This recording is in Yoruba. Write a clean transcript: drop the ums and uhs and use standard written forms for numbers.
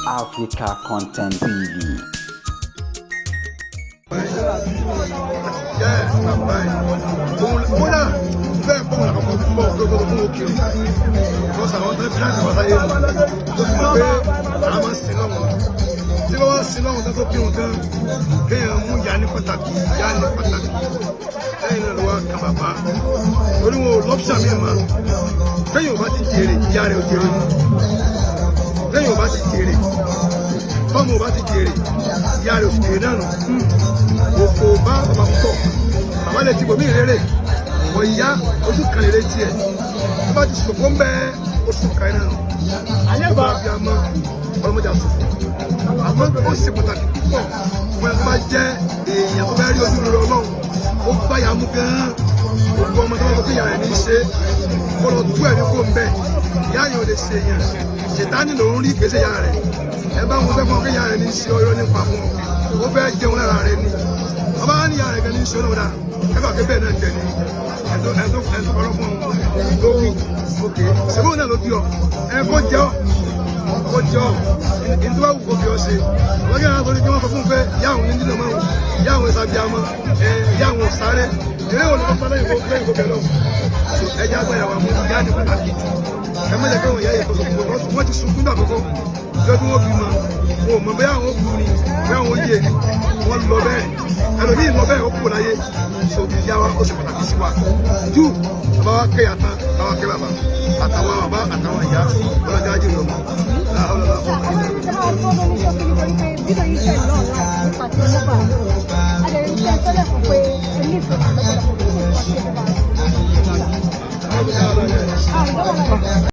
Africa Content TV. Jẹ́ bàbá ẹ̀ òun kódà fẹ́ẹ̀ pọ̀ wọn àkọ́kọ́ fún bọ́ọ̀ gbogbo fún òkèèrè wọ́n sàwọn tó fi láti wáṣáyé nù tó fi mọ̀ pé àwọn máa ń sin lọ́wọ́ tí wọ́n wá sin lọ́wọ́ tó kí wọn tán, kéèyàn mú ìyá ní pàtàkì, ìyá ní pàtàkì. Lẹ́yìn náà ló wá kan bàbá, torí wọn ò lọ́pṣà mi mọ́. Kéèyàn ò bá ti jèrè, ìyá rẹ̀ ò jèrè. Kéèyàn ò bá ti jèrè, tọ́mọ ò bá ti jèrè, ìyá rẹ̀ ò sì jèrè náà nù. Òfò bá bàbá púpọ̀. Bàbá lè ti bòmí ìrere wọ ìyá ojú kan lè tiẹ̀ tó bá ti sòfò ń bẹ oṣù kan náà nù. Àyẹ̀bá bí a mọ ọlọ́mọdé àsòfò, àmọ́ ó ṣe pàtàkì púpọ̀ fún ẹ tó bá jẹ́ èèyàn tó bá rí ojú rere Ọlọ́run, ó gbáyà mú gan-an. Gbogbo ọmọ tó bá sọ pé ìyá rẹ̀ ní í ṣe, kó lọ tú ẹ̀mí kó ń bẹ̀. Ìyá yẹn ò lè ṣe èèyàn, ṣètánì ló ń rí kèsè ìyá rẹ̀. Ẹ bá wọn sẹ́fún ọ pé ìyá rẹ̀ ní í ṣe ọyọ́ nípa fún ọ, ó fẹ́ jẹun lára rẹ̀ ni. Ọba ní ìyá rẹ̀ gan ní í ṣe ọlọ́wọ́dà kẹfà pé bẹ́ẹ̀ náà jẹ ni ẹ̀tọ́ ẹ̀tọ́ ẹ̀tọ́ kọ́ fún ọ lórí òkè ṣèbó náà ló bí ọ. Ẹ kó jẹ ọ, kó jẹ ọ ní tó bá wù kó fi ọ ṣe. Wọ́n kí wọn torí kí wọ́n sọ fún un pé ìyá àwọn onídìí náà máa wù, ìyá àwọn ìsàbíàmọ́ ẹ, ìyá àwọn sáré eré wo ló fọ́ lẹ́yìn kó bẹ̀ lọ. Ẹ jẹ́ àgbà ìyàwó àmú ìyá ní pàtàkì jù. Ẹ má jẹ́ káwọn ìyá yìí kó sọ fún wọn. Wọ́n ti sunkún dà kókó lọ́dún wọn bí ma wọn ò mọ bóyá àwọn kú ni, bóyá àwọn yé ni. Wọ́n lọ bẹ́ẹ̀, ẹlòmíì lọ bẹ́ẹ̀, ó kú láyé. So ìyá wa ó ṣe pàtàkì sí wa jù. Bàbá wa kẹ́ yàtọ̀, bàbá wa kẹ́ bàbá àtàwọn bàbá àtàwọn ìyá ọlọ́jà jù lọ. Àwọn ẹni tí wọ́n fọ́ lórí ṣókí nítorí pé fídíò yìí tẹ̀ lọ́ọ̀la nípa ti Mohbad. Adẹ̀rẹ̀ ń tẹ́ sọ́lẹ̀ fún pé ẹ nífẹ̀ẹ́ lọ́pọ̀lọpọ̀. Kí ni nǹkan tí ẹ fẹ́ bá a sọ?